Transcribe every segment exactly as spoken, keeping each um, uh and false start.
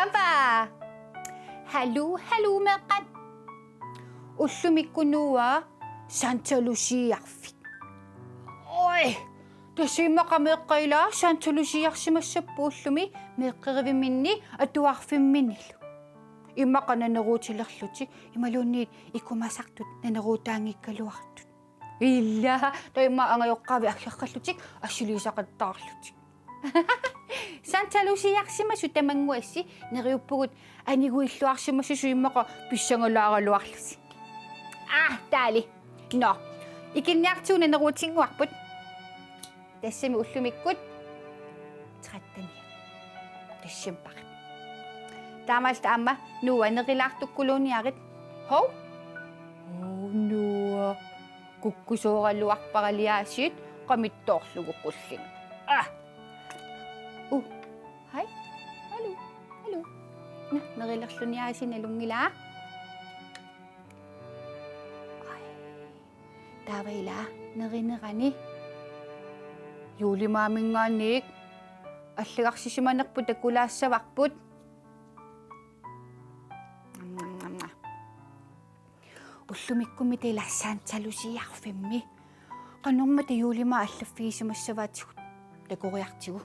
Ava! Haluu, haluu meeqqat. Ullumikkut Noah Santa Luciarfik. Oj, tassa immaqa meeqqat ila Santa Luciarsimassapput ullumi meeqqeriviminni atuarfimminnilu. Immaqa naneruutilerlutik imaluunniit ikumasartut naneruutaanngikkaluartut. Ila, taava immaqa angajoqqaavi aggerrallutik assiliisaqattaarlutik. Santa Luciarsimasut tamannguassi neriuppugut aniguilluarsimassasoq immaqa pissangalaaraluarlusi. Ah, taali. Nå, ikinniartigut naneruutinnguarput. Tassami ullumikkut tretteniat. Decembarip. Taamaalilluta aamma Noah nerilaartukkuluunniarit. Hov. Hov, Noah. Kukkusooraluarpara liaasiit qamittoorlugu qullin. Ah. Uh. Hej. Haluu. Haluu. Nå, nerilerluniaasiit nalunngilaa. Aj. Taava ila nerinerani juulimaaminngaanniit allagarsisimanerput takulaassavarput. Ullumikkummi ila Santa Luciarfimmi. Qanormita juulimaaq allaffigisimassavaatigut takoriartigu.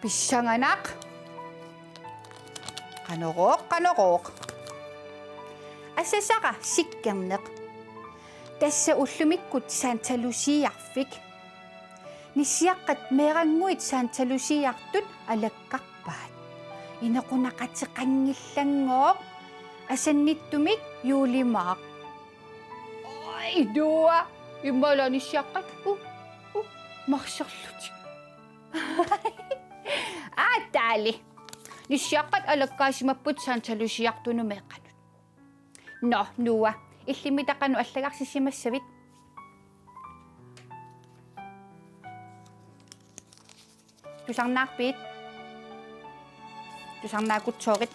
Pissanganaq. Qanorooq, qanorooq. Asasara sikkerneq. Tassa ullumikkut Santa Luciarfik. Nissiaqqat meerannguit Santa Luciartut alakkarpaat. Inequnaqateqanngillanngooq asannittumik juulimaaq. Oj, Noah, immaqa ila nissiaqqat, uh, uh, marserlutik. Aa, taali. Nissiaqqat alakkaasimapput Santa Luciartunut meeqqanut. Nå, Noah, illimmi taava qanoq allagarsisimassavit? Tusarnaarpit? Tusarnaakutsorit.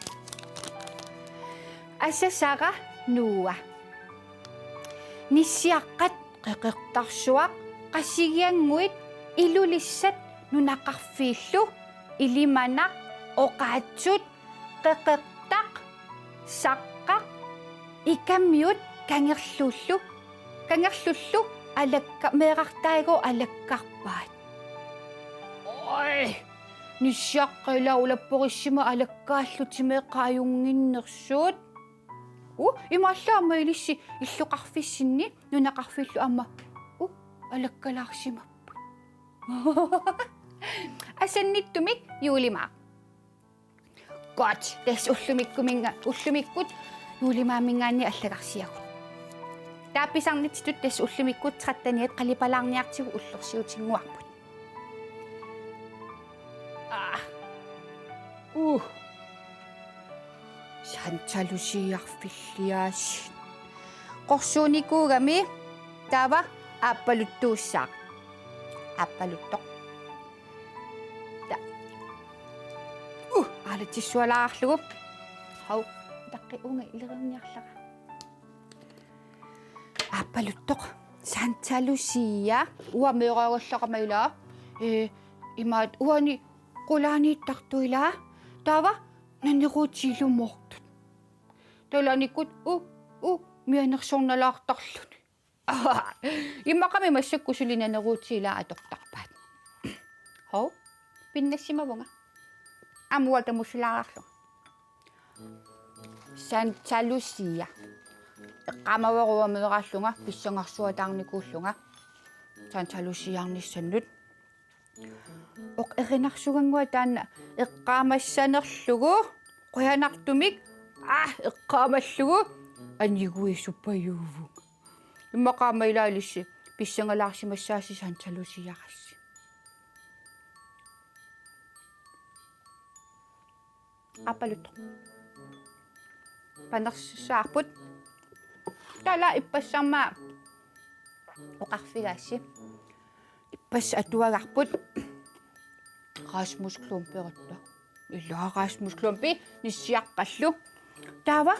Asasara Noah. Nissiaqqat qeqertarsuaq qasigiannguit Ilulissat nunaqarfiillu ilimanaq oqaatsut qeqertaq saqqaq ikamiut kangerlullu, kangerlullu alakka-, meerartaagooq alakkarpaat. Oj, nissiaqqat ila ulapporissimaat alakkaallutik meeqqat ajunnginnersut. Uh, imaallaat aamma ilissi illoqarfissinni nunaqarfiillu aamma, uh, alakkalaarsimapput. Asannittumik juulimaaq. Godt, tassa ullumikkuminnga-, ullumikkut juulimaaminngaanniit allagarsiagut. Taava pisarnitsitut tassa ullumikkut tretteniat qalipalaarniartigut ullorsiutinnguarput. Ah. Uh. Santa Luciarfilliaasiit. Qorsuunikuugami taava aappaluttuussaaq. Aappaluttoq. Ta-, uh, aalatsissualaarlugu. Hau, taqqi uunga ileriarniarlara. Aappaluttoq. Santa Lucia. Uanga meeraagallaqaanga ila. Ee, imaat uani qulaaniittartut ila. Taava naneruutit ilumoortut. Taava ilaannikkut, uh, uh, mianersornalaartarluni. Immaqami massakkut suli naneruutit ila atortarpaat. Hov, pinnassimavunga. Aamma uanga tamussilaarlunga. Santa Lucia. Eqqaamavara uanga meeraallunga, pissangarsuataarnikuullunga. Santa Luciarnissannut. Oq, erinarsugannguaq taanna eqqaamassanerlugu, qujanartumik, ah, eqqaamallugu, aniguisupajuuvunga. Immaqa aamma ila ilissi pissangalaarsimassaasi Santa Luciarassi. Aappaluttoq. panersussavarput. Taava ippassarmaa oqarfigaassi. Ippassaq atuagarput. Rasmus Klumperutta. Ilaa Rasmus Klumpi nissiaqqallu. Taava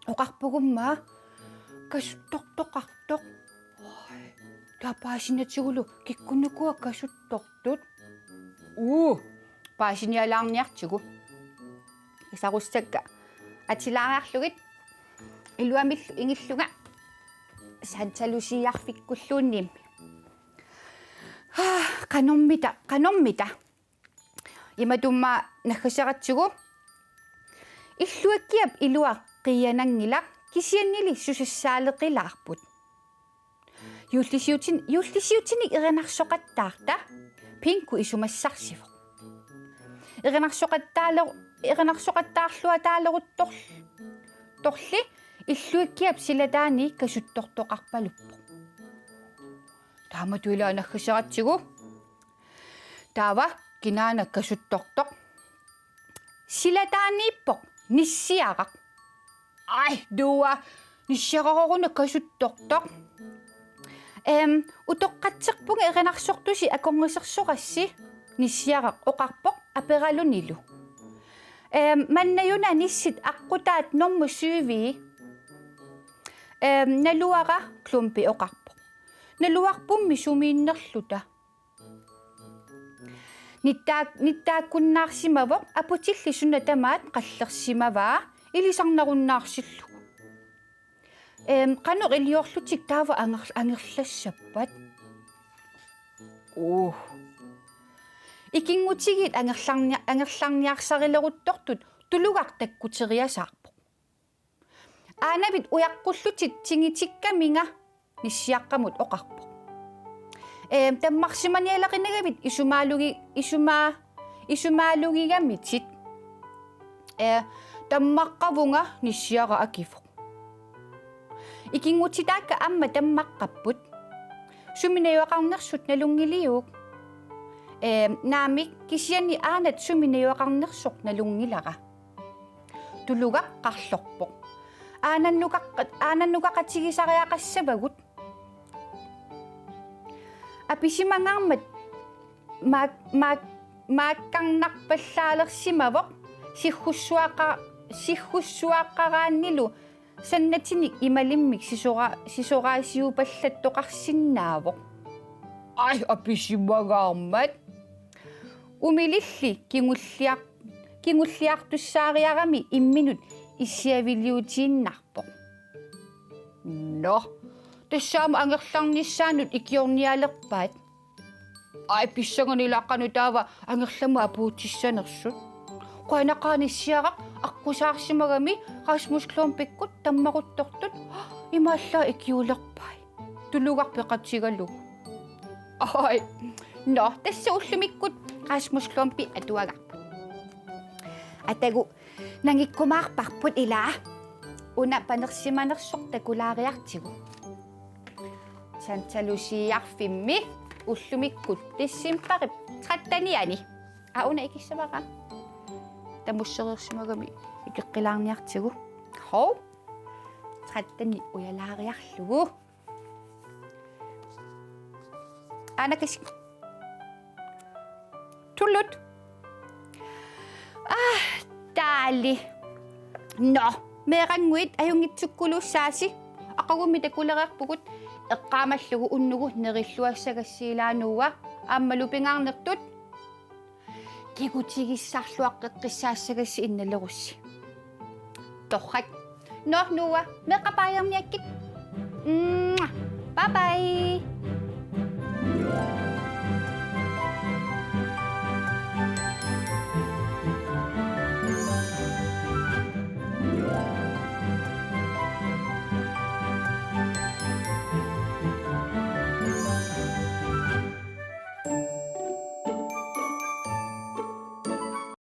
oqarpugummaa kasuttortoqartoq. Oj, taava paasinatigulu kikkunnukua kasuttortut. Uu, paasinialaarniartigu. Isarussakka atilaariarlugit iluamillu ingillunga Santa Luciarfikkulluunniimmi. Haa, qanormita, qanormita. Imatummaa naggaseratsigu. Illuakkiap iluaq qiiananngilaq kisiannili susassaaleqilaarput. Juullisiutin-, juullisiutinik erinarsoqattaarta Pinku isumassarsivoq. Erinarsoqattaale-, erinarsoqattaarluataaleruttor-, torli Illuakkiap silataani kasuttortoqarpaluppoq. Taamatut ilaa naggaseratsigu. Taava kinaana kasuttortoq? Silataaniippoq nissiaraq. Aj, Noah, nissiaraq una kasuttortoq. Ehm, utoqqatserpunga erinarsortusi akornusersorassi, nissiaraq oqarpoq aperalunilu. Ehm, mannajuna nissit aqqutaat nummer syv. Ehm, naluara, Klumpi oqarpoq. Naluarpummi sumiinnerluta. Nittaa-, nittaakkunnaarsimavoq aputilli suna tamaat qallersimavaa ilisarnarunnaarsillugu. Ehm, qanoq iliorlutik taava anger-, angerlassappat? Uh. Ikinngutigiit angerlarnia-, angerlarniarsarileruttortut tulugaq takkuteriasaarpoq. Aanavit ujaqqullutit tingitikkaminga, nissiaqqamut oqarpoq. Ehm, tammarsimanialerinagavit isumaalugi-, isumaa-, isumaalugigamitit. Eh, tammaqqavunga, nissiaraq akivoq. Ikinngutitaakka aamma tammaqqapput. Sumi najugaqarnersut nalunngiliuk? Ehm, naamik, kisianni aanat sumi najugaqarnersoq nalunngilara. Tulugaq qarlorpoq. Aanannukaq-, aanannukaqatigisariaqassavagut. Apisimangaarmat maak-, maak-, maakkarnarpallaalersimavoq siggussuaqa-, siggussuaqqaraannilu sannatinik imalimmik sisora-, sisoraasiupallattoqarsinnaavoq. Aj, apisimangaarmat. Umililli kingulliar-, kingulliartussaariarami imminut issiaviliutiinnarpoq. Nå, tassa aamma angerlarnissaanut ikiornialerpaat. Aj, pissanganaq ilaa qanoq taava angerlamut apuutissanersut. Qujanaqaaq nissiaraq aqqusaarsimagami Rasmus Klumpikkut tammaruttortut, imaallaat ikiulerpai. Tulugaq peqatigalugu. Aj. Nå, tassa ullumikkut Rasmus Klumpi atuagarput. Atagu nangikkumaarparput ilaa. Una panersimanersoq takulaariartigu. Santa Luciarfimmi ullumikkut decembarip tretteniani. Aa, una ikissavara. Tamussereersimagami ikeqqilaarniartigu. Hov. Tretteni ujalaariarlugu. Anakasik. Tullut. Ah, taali. Nå, meerannguit ajunngitsukkuluussaasi. Aqagummi takulereerpugut, eqqaamallugu unnugu nerilluassagassi ilaa Noah, aammalu pingaarnertut. Kigutigissarluaqqeqqissaassagassi innalerussi. Torrak. Nå, Noah, meeqqat baajerniakkit. Mwah. Bye bye.